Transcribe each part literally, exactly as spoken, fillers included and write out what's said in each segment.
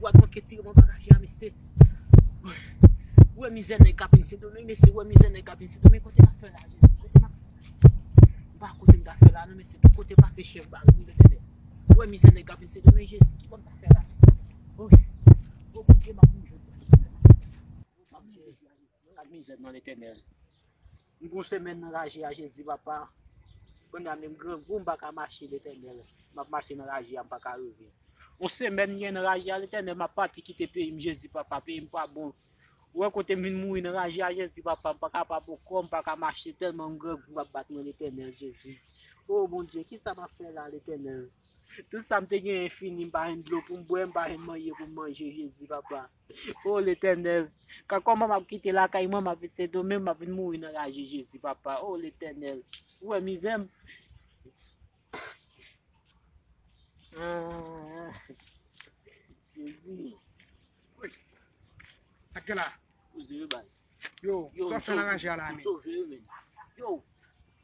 Gad manke tire mwen bagaj la, mesye. Ou wè mizè nèg k ap vin Sendomeng, mesye, ou wè mizè nèg k ap vin Sendomeng, kote m ap fè la, Jezi? Kote m ap, m pa kote m ta fè la, non, mesye, tout kote pase chèf bari, wi, Letènèl. Ou wè mizè nèg k ap vin Sendomeng, Jezi, ki bò m ta fè la? Oh, oh, Bondye, m ap mouri jodi a, Letènèl. Gad mizè nan, Letènèl. M gen yon semèn nan raje a, Jezi, papa. Kounye a menm grangou, m pa ka mache, Letènèl. M ap mache nan raje a, m pa ka leve. Yon semèn m gen nan raje a, Letènèl, m ap pati kite peyi m, Jezi, papa. Peyi m pa bon. Ou wè kote m vin mouri nan raje a, Jezi, papa. M pa kapab ankò, m pa ka mache tèlman m grangou ap bat mwen, Letènèl, Jezi. O Bondye, kisa m ap fè la, Letènèl? Tout sa m te genyen fini, m pa jwenn dlo pou m bwè, m pa jwenn manje pou m manje, Jezi, papa. O Letènèl, ka kòman m ap kite lakay mwen, m ap vin Sendomeng, m ap vin mouri nan raje, Jezi, papa. O Letènèl, ou wè mizè m? Ah, Jezi. Sa k gen la? Poze yo, baz. Yo, yo, sa w fè nan raje a la, men? Yo,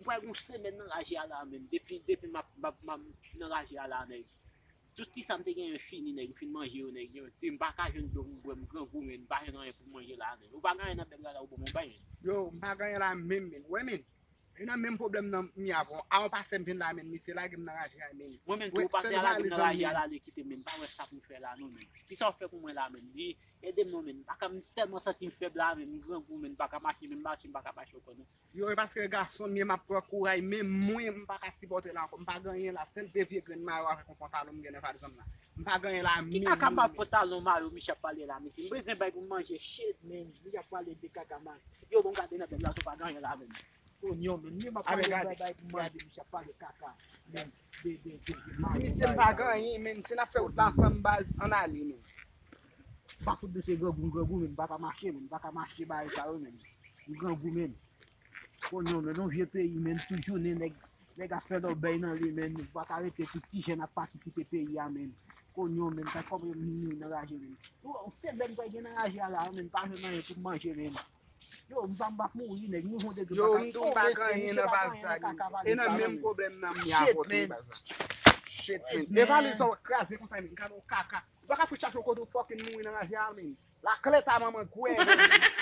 m pral gen yon semèn nan raje a la, men. Depi, depi m ap, m ap, m ap nan raje a la, nèg. Tout ti sa m te genyen fini, nèg. M fin manje yo, nèg. Yo, m pa ka jwenn dlo pou m bwè, m grangou, men. M pa jwenn anyen pou m manje la, nèg. Ou pa gen anyen nan bèg la, la, ou ban mwen bay, men. Yo, m pa gen anyen la menm, men. Wè, men. E nan menm pwoblèm nan m ye avè w. Avan pase m vin la, men. Misye lage m nan raje a, men. Mwen menm tou, ou pase a lage m nan raje a, la, li kite m, men. M pa wè sa pou m fè la, non, men. Kisa w fè pou mwen la, men? Di, ede m, non, men. M pa ka, m tèlman santi m fèb la, men. M grangou, men. M pa ka mache, men. M mache, m pa ka mache ankò, non. Yo, e paske gason m ye, m ap pran kouray, men mwen, m pa ka sipòte la ankò. M pa gen anyen la, sèl de vye grenn mayo avèk yon pantalon m gen nan valiz mwen la. M pa gen anyen la, men. Ki kaka mal pantalon mayo, Michel ap pale la, mesye? M bezwen bay pou m manje, shit, men. Michel ap pale de kaka mal. Yo, bon, gade nan bèg la, tou pa gen anyen la, men. Konyon, men. Li m ap pale bay, bay pou m manje, Michel ap pale kaka, men. De, de, de, de mayo. Misye, m pa gen anyen, men. Si n ap fè wout la ansanm, baz, ann ale, men. M pa fout de se grangou, grangou, men. M pa ka mache, men. M pa ka mache, bay sa yo, men. M grangou, men. Konyon, men, yon vye peyi, men, tout jounen, nèg, nèg ap fè lòbèy nan li, men, ou pa ka rete tout ti jèn ap pati kite peyi a, men. Konyon, men, sa kòman yo vini nan raje, men. Yo, yon semèn pa gen nan raje a la, men, pa jwenn anyen pou m manje, men. Yo, m pa, m p ap mouri, nèg, nou yon degre. Yo, m tou pa gen anyen nan valiz sa, men. E nan menm pwoblèm nan m ye avè w, men. Shit, men. E valiz sa w kraze konsa, men, gade yon kaka. Ou pa ka fout chache yon kote w fucking mouri nan raje a, men. Laklèt a manman gwè, men.